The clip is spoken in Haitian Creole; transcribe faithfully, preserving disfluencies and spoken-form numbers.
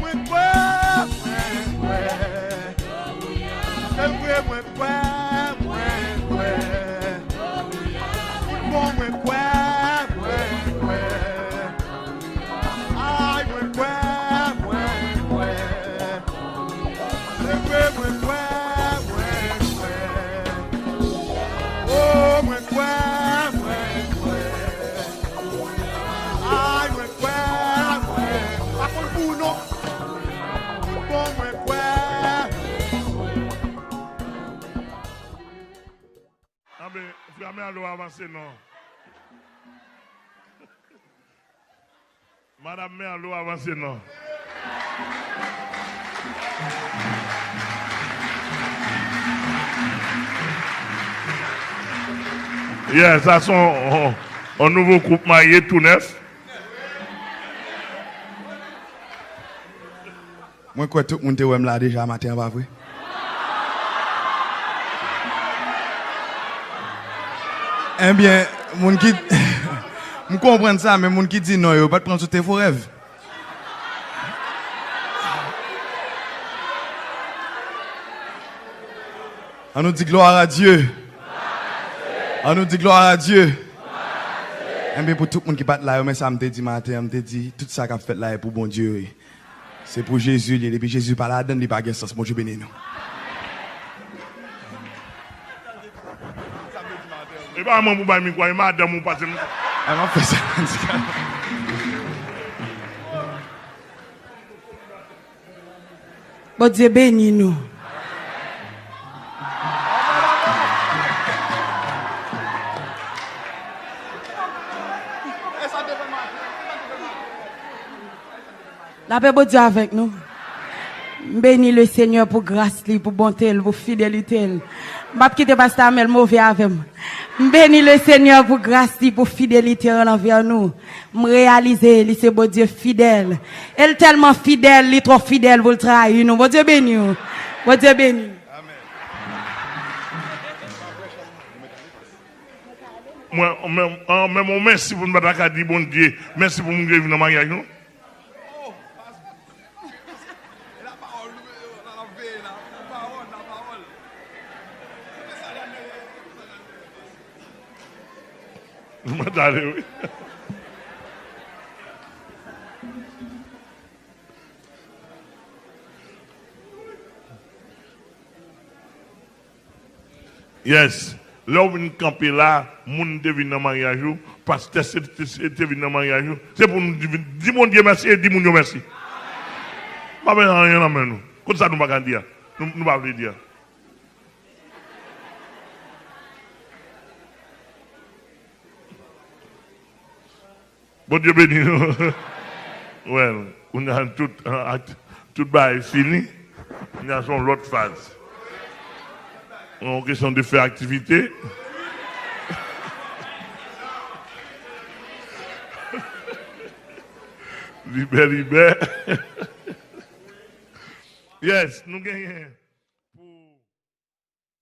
Mwen kwè, mwen kwè. Se vre, mwen kwè, mwen kwè. Tout bon, mwen kwè, mwen kwè. Ay, mwen kwè, mwen kwè. Se vre, mwen kwè, mwen kwè. O, mwen kwè, mwen kwè. Ay, mwen kwè, mwen. Pa konn pou ou non. Tout bon, mwen kwè. Anben, frè Merlot avanse non. Madanm Merlot avanse non. Yeah, sa se yon, yon, yon nouvo koup marye tou nèf. Mwen kwè tout moun te wè m la deja maten an, pa vre? Ebyen, moun ki, m konprann sa, men moun ki di non yo pa t pran sou te fo rèv. Annou di gloire à Dieu. Annou di gloire à Dieu. Ebyen, pou tout moun ki pa t la yo, men sa m te di maten an, m te di tout sa k ap fèt la e pou Bondye yo ye. Se pou Jezi li ye. Depi Jezi pa ladann, li pa gen sans. Bondye beni nou. E pa mwen pou bay mikwo a, e madanm ou pase m. Ay, m ap fè sa. Bondye beni nou. Lapè Bondye avèk nou. M beni Lesenyè pou gras li, pou bonte l, pou fidelite l. M p ap kite pastè Amèl move avè m. M beni Lesenyè pou gras li, pou fidelite l anvè nou. M reyalize li se Bondye fidèl. E l tèlman fidèl, li twò fidèl pou l trayi nou. Bondye beni w. Bondye beni w. Mwen, men, an, men, men, mèsi pou n pa ta ka di Bondye mèsi pou moun ki te vin nan maryaj nou. Mwen tande, wi. Yes. Lè w vin kanpe la, moun te vin nan maryaj ou, pastè se, se, se te vin nan maryaj ou. Se pou nou di, di Bondye mèsi e di moun yo mèsi. Pa gen anyen nan men nou. Kot sa nou pa ka di a? Nou, nou pa vle di a. Bondye beni nou. Well, kounye a tout, tout bagay fini. Kounye a se yon lòt faz. Yon kesyon de fè aktivite. Libè, libè. Yes, nou genyen.